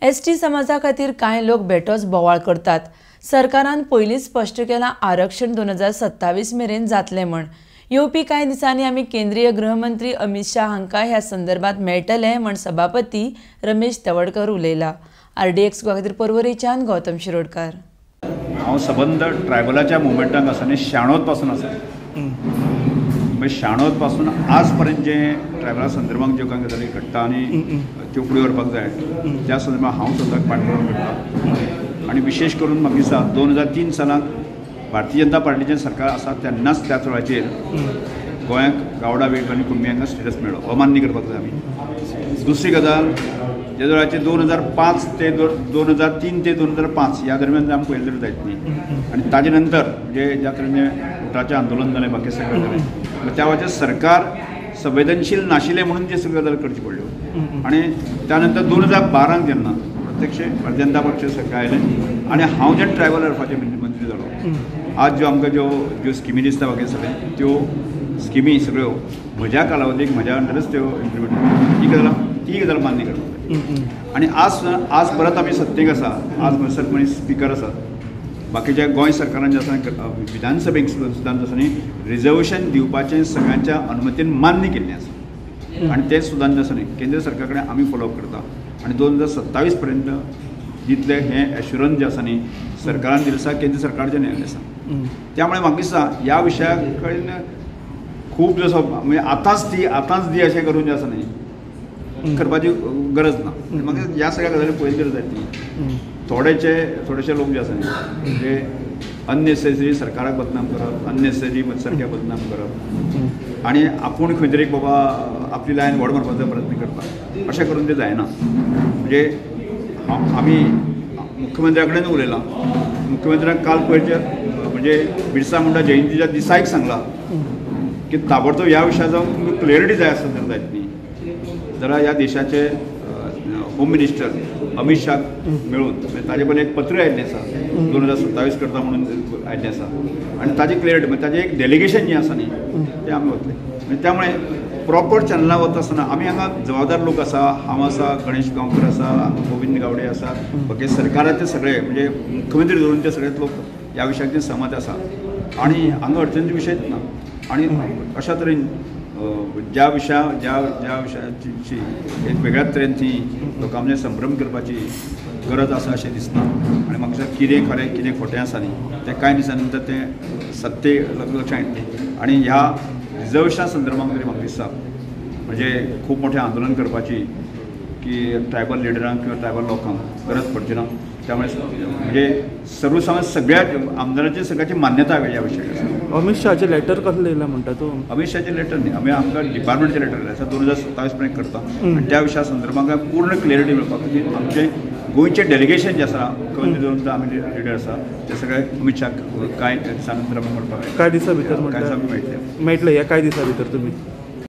ST समाजा खातीर कांय लोक बेटोच बोवाळ करतात. सरकारान पयलींच स्पश्ट केलां आरक्षण 2027 मेरेन जातलें म्हण. येवपी कांय दिसांनी आमी केंद्रीय गृहमंत्री अमित शाह हांकां ह्या संदर्भात मेळटले म्हण सभापती रमेश तवडकर उलयला. आरडीएक्स गोवा खातीर पर्वरेच्यान गौतम शिरोडकर. हांव सबंद ट्रायबलाच्या मुवमेंटाक आसा आनी 96 पासून आसा. म्हणजे 96 पासून आज पर्यंत जे ट्रायबला संदर्भात ज्यो कांय गजाली घडटा आनी त्यो फुडें व्हरपाक जाय त्या संदर्भात हांव स्वताक पाठपुरावा करता. आनी विशेश करून म्हाका दिसता 2003 सालांत भारतीय जनता पार्टीचें सरकार आसा तेन्नाच त्याच वेळाचेर गोंयाक गावडा वेग आनी कुणबी स्टेटस मेळ्ळो, हो मान्य करपाक जाय आमी. दुसरी गजाल, ज्या वेळाचेर 2005 ते 2003 ते 2005 ह्या दरम्यान आमकां पयलें तरी जायत न्ही आनी ताजे नंतर म्हणजे ज्या तरेन उटाचें आंदोलन जालें बाकी सगळें जालें त्या वेळाचेर सरकार संवेदनशील नाशिल्लें म्हणून ते सगळ्यो गजाली करच्यो पडल्यो. आनी त्या नंतर 2012 जेन्ना प्रत्यक्ष भारतीय जनता पक्ष सरकार आयलें आनी हांव जेन्ना ट्रायबल अफेर्साचे मंत्री जालो, आज ज्यो आमकां ज्यो ज्यो स्किमी दिसता बाकी सगळें त्यो स्किमी सगळ्यो म्हज्या कालावधीक म्हज्या अंडरच त्यो इम्प्लिमेंट ही गजाल ती गजाल मान्य करपाक जाय. आनी आज परत आमी सत्तेक आसा, आज म्हणसर मनीस स्पिकर आसात, बाकीच्या गोंय सरकारान जे आसा विधानसभेक सुद्दां आसा न्ही रिजर्वेशन दिवपाचें सगळ्यांच्या अनुमतीन मान्य केल्लें आसा आनी तें सुद्दां जे आसा न्ही केंद्र सरकारा कडेन आमी फॉलोअप करता आनी 2027 पर्यंत दितले हें एश्युरन्स जें आसा न्ही सरकारान दिलें आसा, केंद्र सरकारचें दिलें आसा. त्यामुळे म्हाका दिसता ह्या विशया कडेन खूब जसो म्हणजे आतांच दी अशें करून जें आसा न्ही करपाची गरज ना. म्हाका ह्या सगळ्या गजाली पयली गरज जाय ती थोडेशे लोक जे आसा न्ही म्हणजे अननेसेसरी सरकाराक बदनाम करप, अननेसेसरी सारक्या बदनाम करप आनी आपूण खंय तरी बाबा आपली लायन व्हड मारपाचो प्रयत्न करता अशें करून तें जायना. म्हणजे आमी मुख्यमंत्र्या कडेन उलयलां, मुख्यमंत्र्याक काल पयरचे म्हणजे बिरसा मुंडा जयंतीच्या दिसाक सांगलां की ताबडतोब ह्या विशयाचो तुमकां क्लॅरिटी जाय आसत जाल्यार जायत न्ही जाल्यार ह्या देशाचे होम मिनिस्टर अमित शाह मेळून ताजे पयलीं एक पत्र आयिल्लें आसा 2027 करता म्हणून आयिल्लें आसा आनी ताजी क्लॅरिटी म्हणजे ताजें एक डेलिगेशन जें आसा न्ही तें आमी वतले. म्हणजे त्यामुळे प्रॉपर चॅनलां वता आसतना आमी हांगा जबाबदार लोक आसा, हांव आसा, गणेश गांवकर आसा, गोविंद गावडे आसा, बाकी सरकाराचे सगळे म्हणजे मुख्यमंत्री धरून ते सगळेच लोक ह्या विशयाचेर सहमत आसा आनी हांगा अडचणीचे विशयच ना. आनी अशा तरेन ज्या विशया ज्या ज्या विशयाची एक वेगळ्याच तरेन ती लोकां मदीं संभ्रम करपाची गरज आसा अशें दिसना. आनी म्हाका दिसता कितें खरें कितें खोटें आसा न्ही तें कांय दिसां नंतर तें सत्य लक्षांत येतलें. आनी ह्या रिजर्वेशना संदर्भात तरी म्हाका दिसता म्हणजे खूब मोठें आंदोलन करपाची की ट्रायबल लिडरांक किंवा ट्रायबल लोकांक गरज पडची ना. त्यामुळे म्हणजे सर्वसामान्य सगळ्या आमदारांची सगळ्याची मान्यता ह्या विशयाक आसा. अमित शहाचें लेटर कसलें येयलां म्हणटा तूं? अमित शहाचें लेटर न्ही, आमी आमकां डिपार्टमेंटचें लेटर येयलें आसा 2027 पर्यंत करता आनी त्या विशया संदर्भात पूर्ण क्लॅरिटी मेळपा खातीर आमचें गोंयचें डेलिगेशन जें आसा मुख्यमंत्री धरून आमी लिडर आसा ते सगळे अमित शहाक कांय दिसां नंतर आमी म्हणपाक कांय दिसां भितर कांय दिसां मेळटले मेळटले ह्या कांय दिसां भितर तुमी